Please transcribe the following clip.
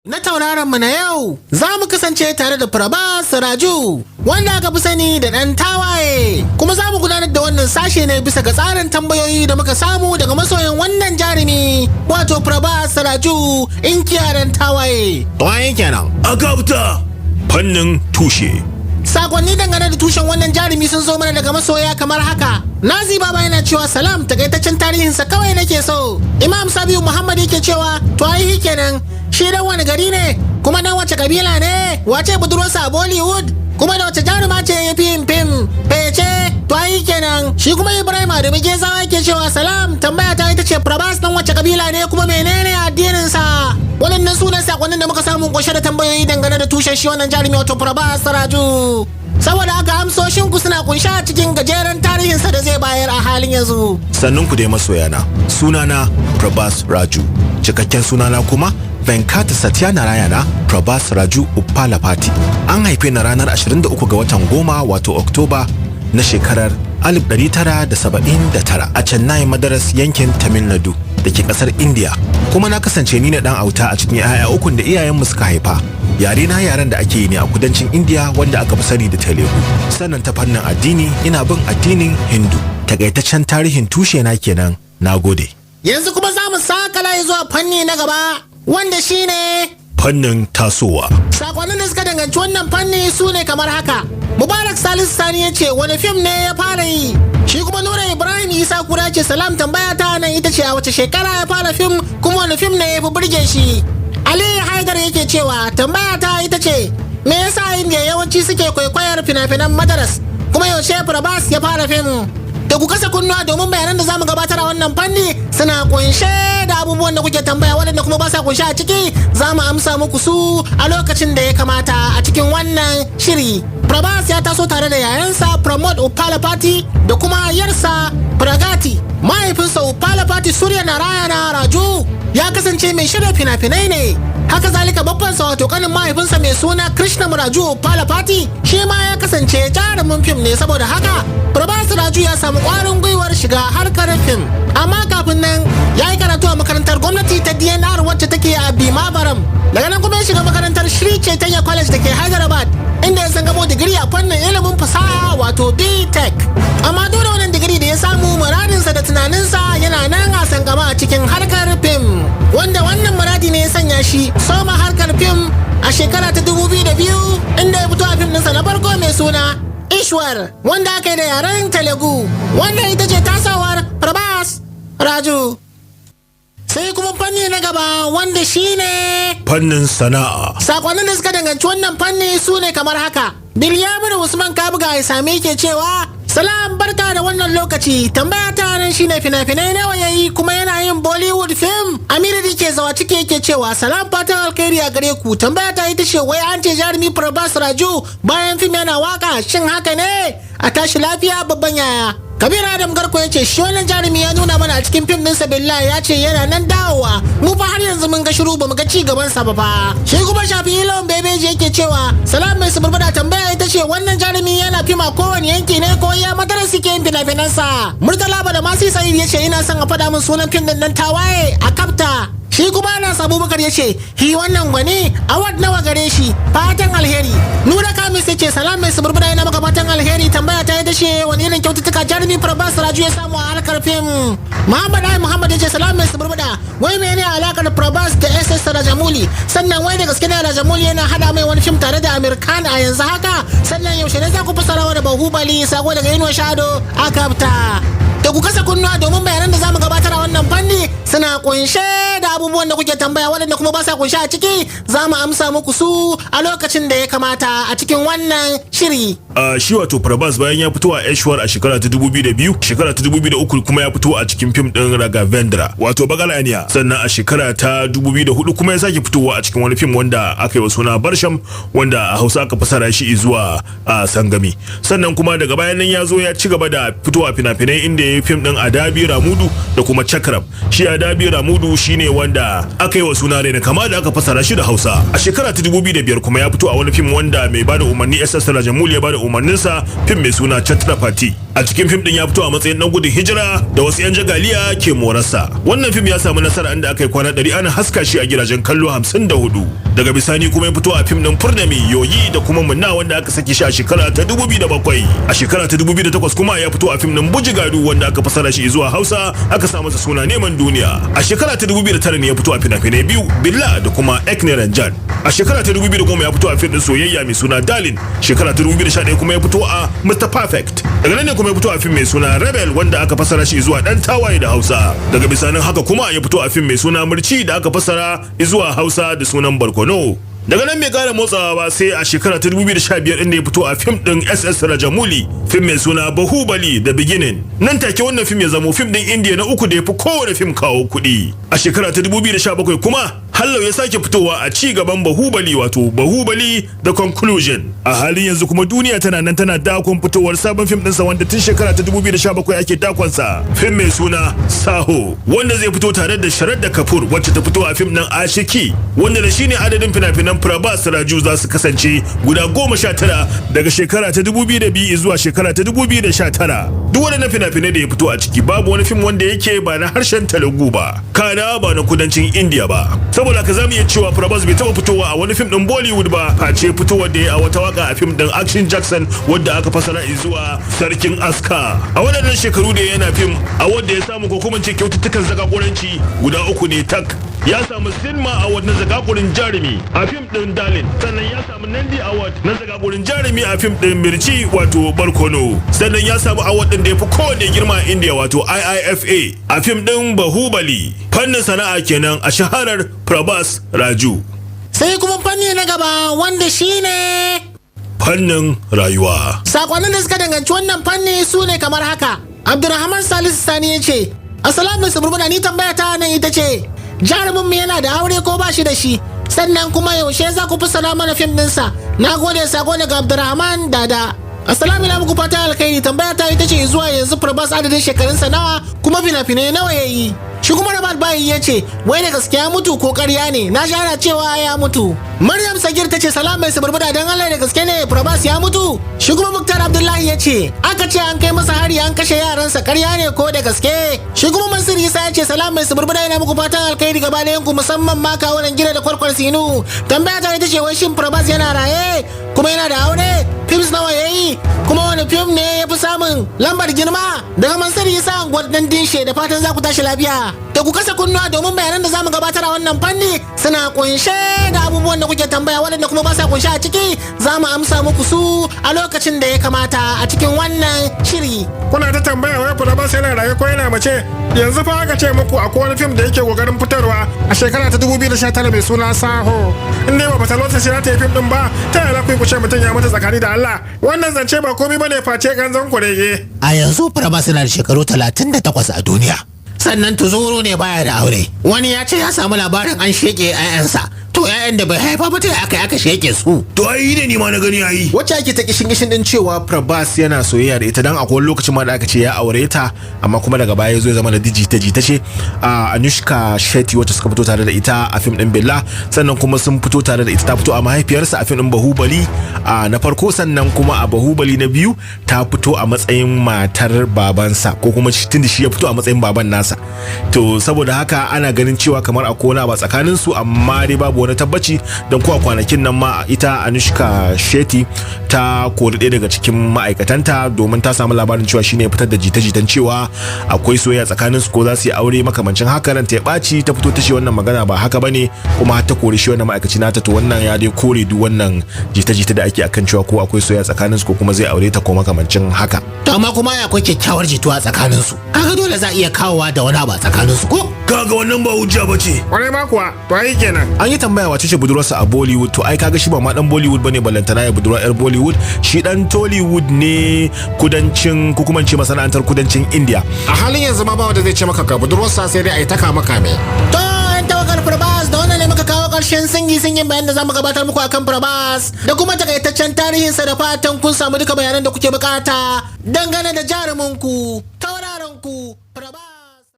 Na tauraron mu na yau za mu kasance tare da Prabhas Raju, wanda aka fi sani da ɗan tawaye. Kuma za mu gudanar da wannan sashe ne bisa ga tsarin tambayoyi da muka samu daga masoyan wannan jarumi, wato Prabhas Raju, inkiya ɗan tawaye. Tawaye kenan. A gabta fannin tushe. Sakonni dangane da tushen wannan jarumi sun zo mana daga masoya kamar haka. Nazi Baba yana cewa, "Salam, takaitaccen tarihinsa kawai nake so." Imam Sabiu Muhammad yake cewa, "To ai kenan, shi dan wani gari ne, kuma dan wace kabila ne, wace budurwarsa a Bollywood, kuma da wace jaruma ce ya fi yin fim fece?" To ai kenan. Shi kuma Ibrahim Adamu Gezawa yake cewa, "Salam, tambaya ta ita ce, Prabhas dan wace kabila ne, kuma menene addininsa?" Waɗannan sunan sakonnin da muka samu kunshe da tambayoyi dangane da tushen shi wannan jarumi, wato Prabhas Raju. Saboda haka amsoshin ku suna kunshe a cikin gajeren tarihinsa da zai bayar a halin yanzu. Sannan ku dai masoyana. Sunana Prabhas Raju. Cikakken sunana kuma Venkata Satyanarayana Prabhas Raju Uppalapati. An haife ni ranar 23 ga watan 10, wato Oktoba, na shekarar 1979 a Chennai Madaras, yankin Tamil Nadu da ke kasar India. Kuma na kasance ni ne dan auta a cikin 'ya'ya ukun da iyayenmu suka haifa. Yare na yaren da ake yi ne a kudancin India wanda aka fi sani da Telugu. Sannan ta fannin addini ina bin addinin Hindu. Takaitaccen tarihin tushe na kenan. Nagode. Yanzu kuma za mu saka layi zuwa fanni na gaba, wanda shine fannin tasowa. Sakonnin da suka danganci wannan fanni su ne kamar haka. Mubarak Salisu Sani ya ce, "Wani fim ne ya fara yi?" Shi kuma Nura Ibrahim Isa Kura ce, "Salam, tambaya ta nan ita ce, a wace shekara ya fara fim, kuma wani fim ne ya fi burge shi?" Ali Haidar yake cewa, "Tambaya ta ita ce, me yasa Indiya yawanci suke kwaikwayar fina-finan Madaras, kuma yaushe Prabhas ya fara fim?" Da ku kasa kunnuwa domin bayanan da zamu gabatar a wannan fanni suna kunshe da abubuwan da kuke tambaya, waɗanda kuma ba sa kunshe a ciki za mu amsa muku su a lokacin da ya kamata a cikin wannan shiri. Prabhas ya taso tare da yayansa Pramod Uppalapati da kuma yarsa Pragati. Mahaifinsa Uppalapati Surya Narayana Raju ya kasance mai shirya fina-finai ne. Haka zalika babbansa, wato kanin mahaifinsa mai suna Krishna Raju Uppalapati, shi ma ya kasance jarumin fim ne. Saboda haka Prabhas Raju ya samu kwarin gwiwar shiga harkar fim. Amma kafin nan ya yi karatu a makarantar gwamnati ta DNR wacce take a Bhimavaram. Daga nan kuma ya shiga makarantar Sri Chaitanya College da ke Hyderabad, inda ya gamo digiri a fannin ilimin fasaha, wato B.Tech. Amma duk da wannan digiri da ya samu, muradinsa da tunaninsa yana nan a sangama a cikin harkar fim, wanda wannan muradi ne ya sanya shi soma harkar fim a shekara ta 2002, inda ya fito a fim ɗinsa na farko mai suna Ishwar, wanda aka yi da yaren Telugu. Wannan ita ce tasawar Prabhas Raju. Sai kuma fanni na gaba, wanda shine fannin sana'a. Sakonnin da suka danganci wannan fanni su ne kamar haka. Bilyamin Usman Kabuga ya sami ke cewa, "Salam, barka da wannan lokaci. Tambaya ta nan shine, fina-finai nawa yayi, kuma yana yin Bollywood film?" Aminu da ke zawa ciki yake cewa, "Salam, fatan alkhairi a gare ku. Tambaya ta ita ce, wai an ce jarumi Prabhas Raju bayan fim yana waka, shin haka ne? A tashi lafiya, babban yaya." Kabir Adam Garko ya ce, "Shi wannan jarumi ya nuna mana a cikin fim ɗinsa Billahi, ya ce yana nan dawowa. Mu fa har yanzu mun ga shiru, bamu ga ci gaban sa ba fa." Shi kuma Shafi Ilon Bebeji yake cewa, "Salam mai suburbada, tambaya ita ce, wannan jarumi yana fim a kowane yanki ne, ko ya madara suke yin fina-finansa?" Murtala da Masu Sa'id ya ce, "Ina son a faɗa min sunan fim ɗin nan tawaye a kafta." Shi kuma Anas Abubakar ya ce, "Hi, wannan gwani award nawa gare shi? Fatan alheri." Nura Kamis ya ce, "Salam mai suburbada, yana maka fatan alheri. Tambaya ta yi dashe, wani irin kyaututtuka jarumi Prabhas Raju ya samu a harkar fim?" Muhammad Ai Muhammad ya ce, "Salam mai suburbada, wai mene alakar Prabhas da SS Rajamouli? Sannan wai da gaske ne Rajamouli yana hada mai wani fim tare da Amir Khan a yanzu haka? Sannan yaushe ne za ku fasara wa da Bahubali? Sako daga Inuwa Shado Akabta." Da ku kasa kunnuwa domin bayanan da zamu gabatar a wannan fanni suna kunshe da abubuwan da kuke tambaya, waɗanda kuma ba sa kunshe a ciki za mu amsa muku su a lokacin da ya kamata a cikin wannan shiri. A shi wato Prabhas, bayan ya fito a Eshwar a shekara ta 2002, shekara ta 2003 kuma ya fito a cikin fim din Raghavendra, wato Bagalaniya. Sannan a shekara ta 2004 kuma ya sake fitowa a cikin wani fim wanda aka yi wa suna Barsham, wanda a Hausa aka fasara shi zuwa a Sangami. Sannan kuma daga bayan nan ya zo ya ci gaba da fitowa fina-finai, inda ya yi fim din Adabi Ramudu da kuma Chakram. Shi Adabi Ramudu shine wanda aka yi wa suna Raina Kama da aka fasara shi da Hausa. A shekara ta 2005 kuma ya fito a wani fim wanda mai bada umarni SS Rajamouli ya bada umarninsa, fim mai suna Chatrapati. A A cikin fim din ya fito a matsayin dan gudun hijira da wasu 'yan jagaliya ke morarsa. Wannan fim ya samu nasara inda aka yi kwana 100 ana haska shi a gidajen kallo 54. Daga bisani kuma ya fito a fim din Furnami, Yoyi da kuma Munna wanda aka saki shi a shekara ta 2007. A shekara ta 2008 kuma ya fito a fim din Bujigadu wanda aka fasara shi zuwa Hausa aka sa masa suna Neman Duniya. A shekara ta 2009 ne ya fito a fina-finai biyu, Billa da kuma Ekne Ranjan. A shekara ta 2010 ya fito a fim din soyayya mai suna Darling. Shekara ta 2011 kuma ya fito a Mr. Perfect. Daga nan ne kuma ya fito a fim mai suna Rebel wanda aka fasara shi zuwa Dan Tawaye da Hausa. Daga bisanin haka kuma ya fito a fim mai suna Murci da aka fasara zuwa Hausa da sunan Barkono. Daga nan bai kara motsawa ba sai a shekara ta 2015 inda ya fito a fim din SS Rajamuli, fim mai suna Bahubali The Beginning. Nan take wannan fim ya zamo fim din India na uku da ya fi kowane fim kawo kuɗi. A shekara ta 2017 kuma Hallau ya sake fitowa a ci gaban Bahubali, wato Bahubali The Conclusion. A halin yanzu kuma duniya tana nan tana dakon fitowar sabon fim ɗinsa wanda tun shekara ta 2017 ake dakonsa. Fim mai suna Saho wanda zai fito tare da Shraddha Kapoor wacce ta fito a fim ɗin Ashiki, wanda da shine adadin fina-finan Prabhas Raju za su kasance guda 19 daga shekara ta 2002 zuwa shekara ta 2019. Duk waɗannan fina-finai da ya fito a ciki babu wani fim wanda yake ba na harshen Telugu ba, kana ba na kudancin India ba. Saboda haka zamu iya cewa Prabhas bai taɓa fitowa a wani fim ɗin Bollywood ba face fitowar da ya a wata waka a fim ɗin Action Jackson wadda aka fasara zuwa Sarkin Aska. A waɗannan shekaru da yana fim a wadda ya samu ko kuma ce kyaututtukan zakakuranci guda uku ne tak. Ya samu Cinema Award na zakakurin jarumi a fim ɗin Darling, sannan ya samu Nandi Award na zakakurin jarumi a fim ɗin Mirchi wato Barkono, sannan ya samu award ɗin da ya fi kowanne girma a India wato IIFA a fim ɗin Bahubali. Fannin sana'a kenan a shaharar Prabhas Raju. Sai kuma fanni na gaba wanda shine fannin rayuwa. Sakonnin da suka danganci wannan fanni su ne kamar haka. Abdulrahman Salisu Sani ya ce, "Assalamu alaikum, ni tambaya ta nan ita ce, jarumin mu yana da aure ko ba shi da shi? Sannan kuma yaushe za ku fassara mana fim ɗinsa? Na gode, sako daga Abdulrahman Dada." Assalamu ina muku fatan alkhairi, tambaya ta ita ce zuwa yanzu Prabhas adadin shekarunsa nawa kuma fina-finai nawa yayi? Shi kuma Rabat Bayi ya ce, wai da gaskiya mutu ko ƙarya ne? Na shara cewa ya mutu. Maryam Sagir ta ce, "Salam mai suburbuda, don Allah da gaske ne Prabhas ya mutu?" Shi kuma Muktar Abdullahi ya ce, aka ce an kai masa hari an kashe yaransa, ƙarya ne ko da gaske? Shi kuma Mansur Isa ya ce, "Salam mai suburbuda, ina muku fatan alkhairi gaba ɗayan ku, musamman ma kawunan gida da kwarkwar sinu. Tambaya ta ita ce, wai shin Prabhas yana raye kuma yana da aure? Films nawa yayi kuma wani fim ne ya fi samun lambar girma?" Daga Mansur Isa Gwardan Dinshe, da fatan za ku tashi lafiya. Da ku kasa kunnuwa domin bayanan da zamu gabatar a wannan fanni suna kunshe da abubuwan da kuke tambaya, waɗanda kuma ba sa kunshe a ciki za mu amsa muku su a lokacin da ya kamata a cikin wannan shiri. Kuna ta tambaya wai Prabhas yana raye ko yana mace? Yanzu fa aka ce muku akwai wani fim da yake kokarin fitarwa a shekara ta 2019 mai suna Saho. In dai ba Batalota sai ta yi fim din ba, ta yaya ku ce mutum ya mutu? Tsakani da Allah, wannan zance ba komai bane face ganzon kurege. A yanzu Prabhas yana da shekaru 38 a duniya. Sannan tuzuru ne, baya da aure. Wani ya ce ya samu labarin an sheke 'ya'yansa. To, 'ya'yan da bai haifa ba ta aka sheke su? To ai ne ni ma na gani ayi. Wacce ake ta kishin kishin din cewa Prabhas yana soyayya da ita, dan akwai lokacin ma da aka ce ya aure ta, amma kuma daga baya ya zo ya zama da jita jita ce, a Anushka Shetty wacce suka fito tare da ita a fim din Billa, sannan kuma sun fito tare da ita, ta fito a mahaifiyarsa a fim din Bahubali a na farko, sannan kuma a Bahubali na biyu ta fito a matsayin matar babansa, ko kuma tunda shi ya fito a matsayin baban nasa. To saboda haka ana ganin cewa kamar a kona ba tsakanin su, amma dai babu wani tabbaci, don kuwa kwanakin nan ma ita Anushka Shetty ta kori ɗaya daga cikin ma'aikatanta domin ta samu labarin cewa shine ya fitar da jita-jitan cewa akwai soyayya tsakanin su ko za su yi aure makamancin haka. Ran ta ya ɓaci, ta fito ta ce wannan magana ba haka bane, kuma har ta kori shi wannan ma'aikaci nata. To wannan ya dai kore duk wannan jita-jita da ake akan cewa ko akwai soyayya tsakanin su ko kuma zai aure ta ko makamancin haka. To amma kuma akwai kyakkyawar jituwa tsakanin su. Kaga dole za a iya kawowa da wani abu a tsakanin su, ko? Kaga wannan ba hujja bace. Kwarai ma kuwa, to ai kenan. An yi tambaya wace ce budurwarsa a Bollywood. To ai kaga shi ba ma dan Bollywood bane, ballantana ya budurwa yar Bollywood. Shi dan Tollywood ne, kudancin ko kuma in ce masana'antar kudancin India. A halin yanzu ma ba wanda zai ce maka ga budurwarsa, sai dai a yi ta kama kame. To, yan tawagar Prabhas, da wannan ne muka kawo ƙarshen singi singin bayan da zamu gabatar muku akan Prabhas da kuma takaitaccen tarihinsa, da fatan kun samu duka bayanan da kuke bukata dangane da jaruminku, tauraron ku, Prabhas.